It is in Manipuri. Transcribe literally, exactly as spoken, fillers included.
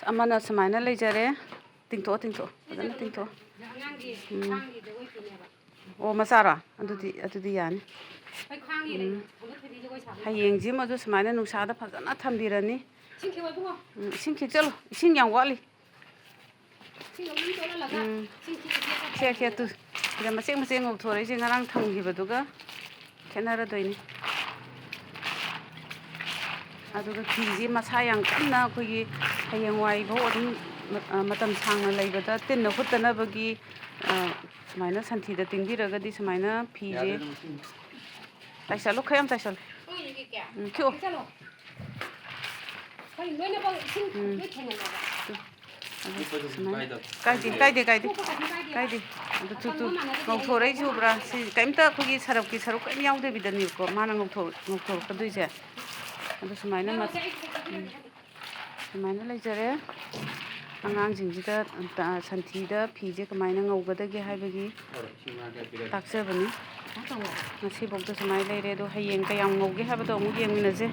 ꯑꯃꯅ ꯁꯨꯃꯥꯏꯅ ꯂꯩꯖꯔꯦ꯫ ꯇꯤꯡꯊꯣꯛꯑꯣ, ꯇꯤꯡꯊꯣꯛꯑꯣ, ꯐꯖꯅ ꯇꯤꯡꯊꯣꯛꯑꯣ꯫ ꯑꯉꯥꯡꯒꯤ ꯎꯝ꯫ ꯈ꯭ꯋꯥꯡꯒꯤ ꯖꯒꯣꯏ ꯐꯤꯅꯦꯕ꯫ ꯑꯣ, ꯃꯆꯥꯔꯣ? ꯑꯗꯨꯗꯤ, ꯑꯗꯨꯗꯤ ꯌꯥꯅꯤ꯫ ꯑꯩꯈꯣꯏ ꯈ꯭ꯋꯥꯡꯒꯤ ꯎꯝ꯫ ꯂꯩ-, ꯊꯝꯕ ꯊꯣꯏꯕꯤ ꯖꯒꯣꯏ ꯁꯥꯕ꯫ ꯍꯌꯦꯡꯁꯤꯃꯁꯨ ꯁꯨꯃꯥꯏꯅ ꯅꯨꯡꯁꯥꯗ ꯐꯖꯅ ꯊꯝꯕꯤꯔꯅꯤ꯫ ꯏꯁꯤꯡ ꯈꯤꯛꯑꯣ ꯏꯕꯨꯡꯉꯣ꯫ ꯎꯝ, ꯏꯁꯤꯡ ꯈꯤꯛꯆꯜꯂꯨ꯫ ꯏꯁꯤꯡ ꯌꯥꯝ ꯋꯥꯠꯂꯤ꯫ ꯏꯁꯤꯡ ꯑꯗꯨꯝ ꯆꯣꯠꯍꯜꯂꯒ ꯎꯝ꯫ ꯏꯁꯤꯡ ꯈꯤꯛꯑ ꯈꯤꯛꯑ ꯈꯦ, ꯈꯦ, ꯊꯝꯕꯤꯔꯒ꯫ ꯇꯨ꯫ ꯁꯤꯗ ꯃꯆꯦꯠ ꯃꯆꯦꯠ ꯉꯧꯊꯣꯔꯛꯏꯁꯦ ꯉꯔꯥꯡ ꯊꯝꯈꯤꯕꯗꯨꯒ ꯈꯦꯠꯅꯔꯗꯣꯏꯅꯤ꯫ ꯑꯗꯨꯒ ꯐꯤꯁꯦ ꯃꯁꯥ ꯌꯥꯝ ꯀꯟꯅ ꯑꯩꯈꯣꯏꯒꯤ ꯍꯌꯦꯡꯋꯥꯏꯐꯥꯎ ꯑꯗꯨꯝ ꯃ-, ꯑ, ꯃꯇꯝ ꯁꯥꯡꯅ ꯂꯩꯕꯗ ꯇꯤꯟꯅ ꯍꯨꯠꯇꯅꯕꯒꯤ, ꯑ, ꯁꯨꯃꯥꯏꯅ ꯁꯟꯊꯤꯗ ꯇꯤꯡꯕꯤꯔꯒꯗꯤ ꯁꯨꯃꯥꯏꯅ ꯐꯤꯁꯦ ꯌꯥꯗꯦ, ꯑꯗꯨꯝ ꯁꯤꯡ-, ꯇꯥꯏꯁꯜꯂꯨ, ꯈꯔ ꯌꯥꯝ ꯇꯥꯏꯁꯜꯂꯨ꯫ ꯎꯝ, ꯈꯤꯛꯑꯣ꯫ ꯎꯝ꯫ ꯑꯗꯨ ꯁꯨꯃꯥꯏꯅ꯫ ꯀꯥꯏꯗꯦ, ꯀꯥꯏꯗꯦ, ꯀꯥꯏꯗꯦ꯫ ꯀꯥꯏꯗꯦ꯫ ꯑꯗꯨ ꯇꯨ, ꯇꯨ, ꯉꯧꯊꯣꯔꯛꯏꯁꯦ ꯎꯕ꯭ꯔꯥ? ꯁꯤ ꯀꯩꯝꯇ ꯑꯩꯈꯣꯏꯒꯤ ꯁꯔꯞꯀꯤ ꯁꯔꯨꯛ ꯀꯩꯝ ꯌꯥꯎꯗꯕꯤꯗꯅꯦꯕꯀꯣ ꯃꯥꯅ ꯉꯧꯊꯣꯛ-, ꯉꯧꯊꯣꯔꯛꯀꯗꯣꯏꯁꯦ꯫ ꯑꯗꯨ ꯁꯨꯃꯥꯏꯅ ꯃ-, ꯎꯝ꯫ ꯁꯨꯃꯥꯏꯅ ꯂꯩꯖꯔꯦ꯫ ꯑꯉꯥꯡꯁꯤꯡꯁꯤꯗ, ꯑ, ꯁꯟꯊꯤꯗ ꯐꯤꯁꯦ ꯀꯃꯥꯏꯅ ꯉꯧꯒꯗꯒꯦ ꯍꯥꯏꯕꯒꯤ ꯇꯥꯛꯆꯕꯅꯤ꯫ ꯉꯁꯤꯐꯥꯎꯗ ꯁꯨꯃꯥꯏꯅ ꯂꯩꯔꯦ꯫ ꯑꯗꯣ ꯍꯌꯦꯡ ꯀꯌꯥꯝ ꯉꯧꯒꯦ ꯍꯥꯏꯕꯗꯣ ꯑꯃꯨꯛ ꯌꯦꯡꯃꯤꯟꯅꯁꯦ꯫